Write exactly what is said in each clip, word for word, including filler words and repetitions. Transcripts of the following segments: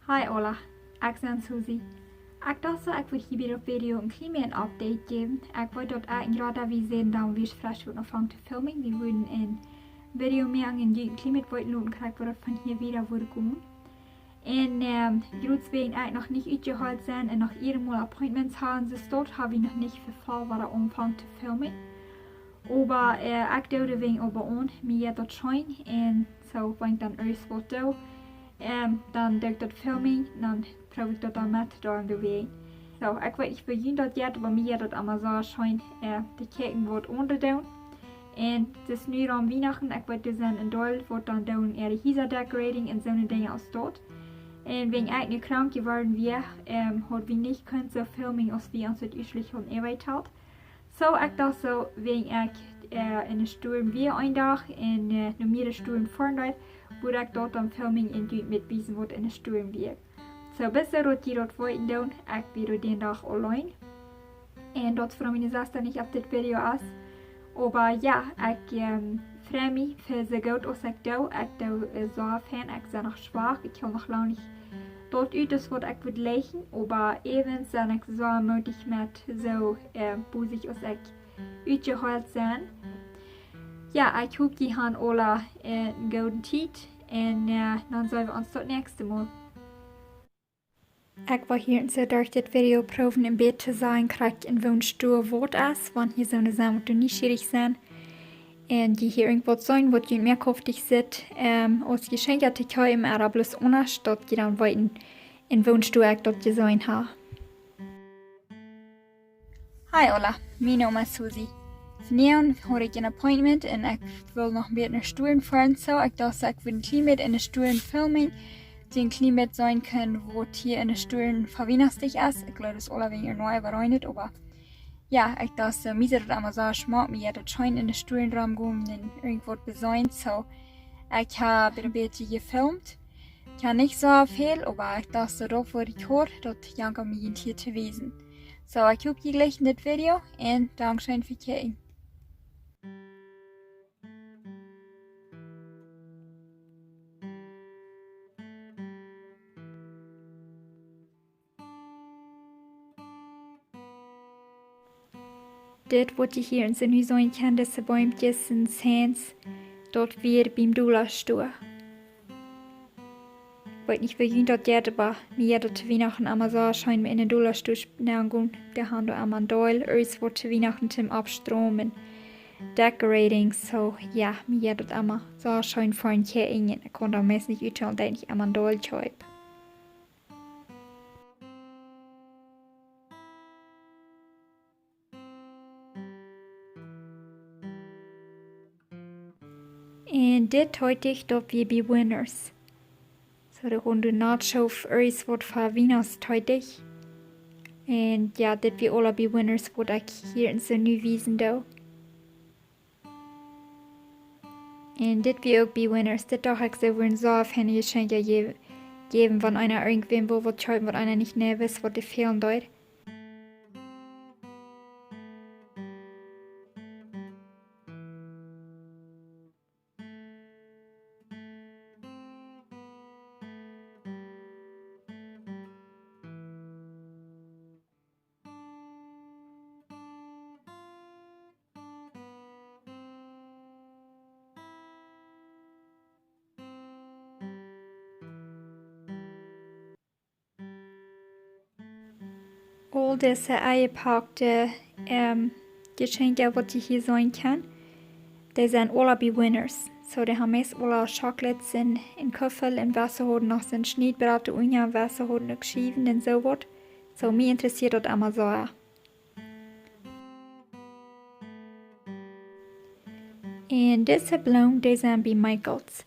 Hi aula, ekj sie Susi. Ekj docht soo, ekj wudd hia bie dit Video een kjlien bät een Update jäwen. Ekj weet daut ekj en Jrata wie sent, dan wia ekj fresch wada aunfangen to filmen. Wie wudden een Video moaken un junt een kjlien bät weeten loten krakjt woo daut von hia wieda wudd komen. Un, ähm, jrots wäajen ekj noch nich utjeheelt sie un noch eenjemol Appointments ha, soo daut ha wie noch nich fa voll wada aunfangen to filmen. Oba, äh, ekj doo de Dinja oba aun, mie jeit daut scheen, un soo, wan ekj dan irjent waut doo, ähm, dan doo ekj daut filmen, dan proow ekj daut dan met to doonen doawäajen. Soo, ekj weet nich woo junt daut jeit, oba mie jeit daut emma soo scheen, äh, to kjikjen waut aundre doonen. Un daut es nu rom Wienachten, ekj weet, doa sent een Deel waut dan doonen äare Hiesa decorating un soone Dinja aus daut. Un wäajen ekj nu krank jeworden wia, ähm, haud wie nich kunt soo filmen aus wie ons daut ieescht hauden erwäajt haud. Soo, ekj docht soo, wäajen ekj, äh, enne Storm wia een Dach un, äh, no mea Storm foaren deed, wudd ekj daut dan filmen un junt met wiesen waut enne Storm wia. Soo, bloos soo daut jie daut weeten doonen, ekj wia dän Dach auleen. Un daut es wuarom miene Sesta nich opp dit Video es. Oba jo, ekj, ähm, frei mie fa soo goot aus ekj doo. Ekj doo, äh, soo fein, ekj sie noch schwak, ekj kaun noch lang nich daut ut es waut ekj wudd jleichen, oba äwent sie ekj soo mootich met soo, äh, bosich aus ekj utjeheelt sie. Jo, ekj hop jie haben aula, äh, eene goode Tiet un, äh, dan seenen wie ons daut näakjste Mol. Ekj well hia en soo derch dit Video proowen een bät to sajen krakjt en woone Stow waut es, wan jie soo ne sent waut doa nieschierich sent. Un jie hia irjentwaut seenen waut junt mea kofftich sitt, ähm, aus Jeschenkja to kjeepen, ooda bloos aundasch, daut jie dan weeten en woone Stow ekj daut jeseenen ha. Hi aula, mien Nomen es Susi. Vondoag haud ekj een Appointment un ekj wull noch een bät enne Storm foaren, soo ekj docht soo ekj wudd een kjlien bät enne Storm filmen, daut jie een kjlien bät seenen kjennen waut hia enne Storm fa wienachtlich es. Ekj jleew daut es aula wäajen hia noch äwa rajnet, oba jo, ekj docht soo, mie sitt daut emma soo schmock, mie jeit daut scheen enne Storm romgonen un irjentwaut beseenen, soo ekj hab een bät jefilmt. Ekj hab nich soo väl, oba ekj docht soo, daut wudd ekj hia, daut jankat mie hia to wiesen. Soo, ekj hop jie jlikjen dit Video un dankscheen fa kjikjen. Dit waut jie hia en soo nu seenen kjennen, dise Beemkjes un Signs, daut wia biem Dollar Store. Weet nich woo junt daut jeit, oba mie jeit daut to Wienachten emma soo scheen met enne Dollar Store nengonen. Dee haben doa emma een Deel, irjentwaut to Wienachten toom oppstroomen, decorating, soo jo, mie jeit daut emma soo scheen fa een Kjäakjen. Ekj kaun daut meist nich uthoolen, daut ekj nich emma een Deel kjeep. Un dit haud ekj daut wia bie Winners. Soo, dee hauden doa Nachschub, irjentwaut fa Wienachtsdietich. Un jo, dit wia aula bie Winners, waut ekj hia en soo nu wiesen doo. Un dit wia uk bie Winners. Dit docht ekj soo wudd een soo fein Jeschenkj je-, jäwen, wan eena irjentwäm wull waut kjeepen, waut eena nich mea wist, waut dee fälen deed. Aul dise enjepakte, ähm, Jeschenkja, waut jie hia seenen kjennen, dee sent aula bie Winners. Soo, dee haben meist aula Chocolates en, en Kuffel un waut see hauden noch sent Schniedbräda unja, waut see hauden uk Schiewen un soo waut. Soo, mie interessieet daut emma soo. Un dise Bloomen, dee sent bie Michaels.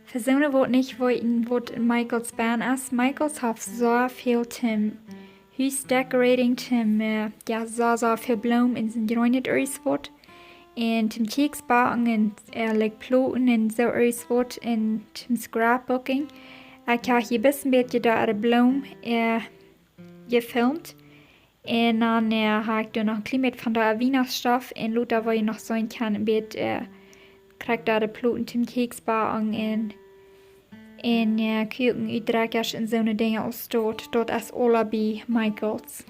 Fa soone waut nich weeten waut Michaels Band es, Michaels haft soo väl toom Hus decorating, toom, äh, jo, soo, soo väl Bloomen en sien jreenet irjentwaut. Un toom Kjäakjsbaken un, äh, like, ploten un soo irjentwaut un toom scrapbooking. Ekj hab hia een bät doa de Bloomen, äh, jefilmt. Un dan, äh, hab ekj doa noch een kjlien bät von de Wienachtsstoff un lota woa jie noch seenen kjennen, een bät, äh, krakjt doa de Ploten toom Kjäakjsbaken un, Un, äh, Kuaken ut Drekjasch un soone Dinja aus daut, daut es aula bie Michaels.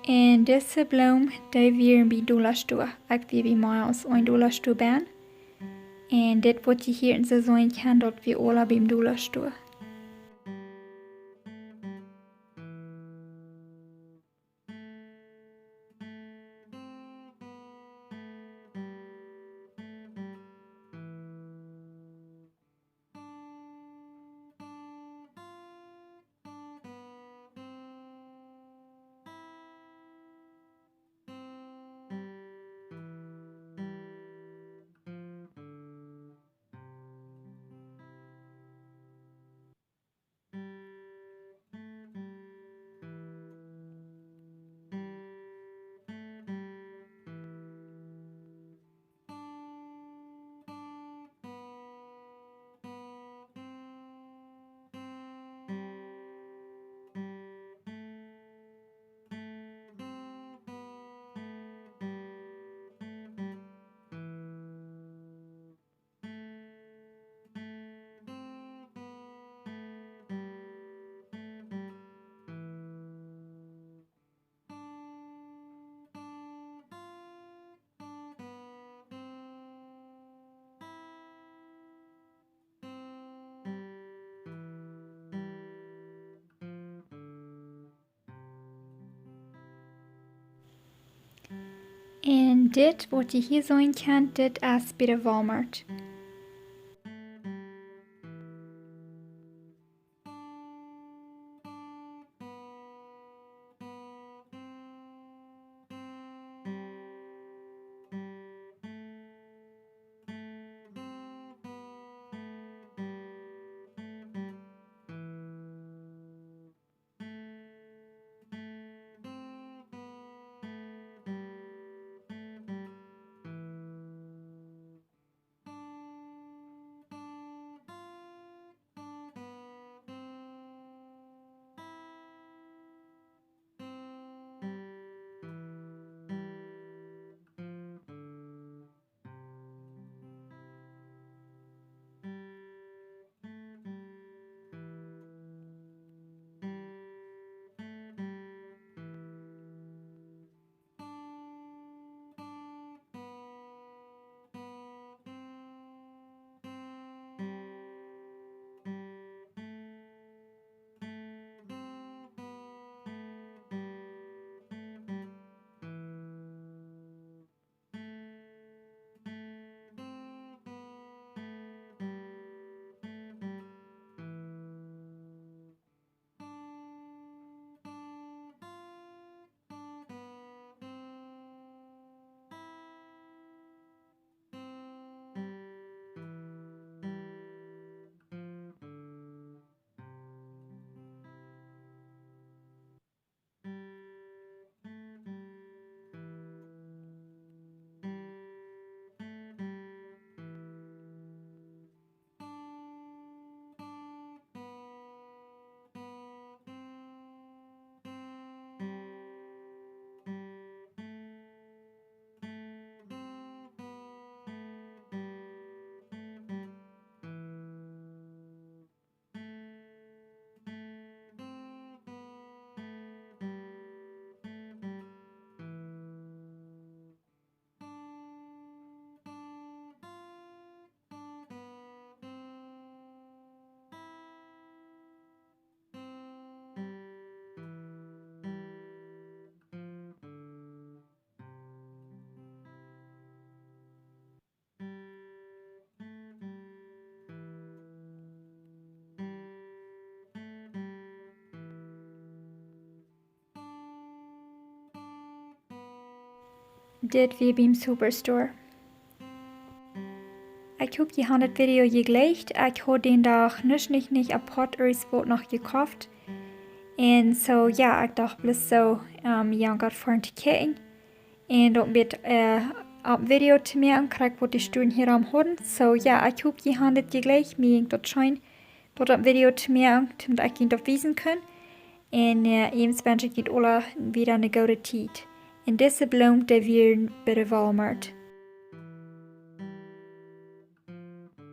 Un dise Bloom, dee wieren bie Dolastoa. Ekj wia bie mea aus een Dolastoa benn. Un dit waut jie hia en soo seenen kjennen, daut wia aula biem Dolastoa. Un dit waut jie hia seenen kjennen, dit es bie de Walmart. Dit wia biem Superstore. Ekj hop, jie han dit Video jejlikjt. Ekj haud dän Dach nuscht nich, nich apoat irjentwaut noch jekoft. Un soo, jo, ekj docht bloos soo, ähm, jo, Gott, fa to kjikjen. Un daut bät, äh, opp Video to moaken, krakjt waut de Stonen hia aum hauden. Soo, jo, ekj hop, jie han dit jejlikjt. Mie jinkj daut scheen, daut opp Video to moaken, daut ekj junt daut wiesen kunn. Un, äh, eemol wensch ekj junt aula wada eene goode Tiet. Un dise Bloomen, dee wieren bie de Walmart.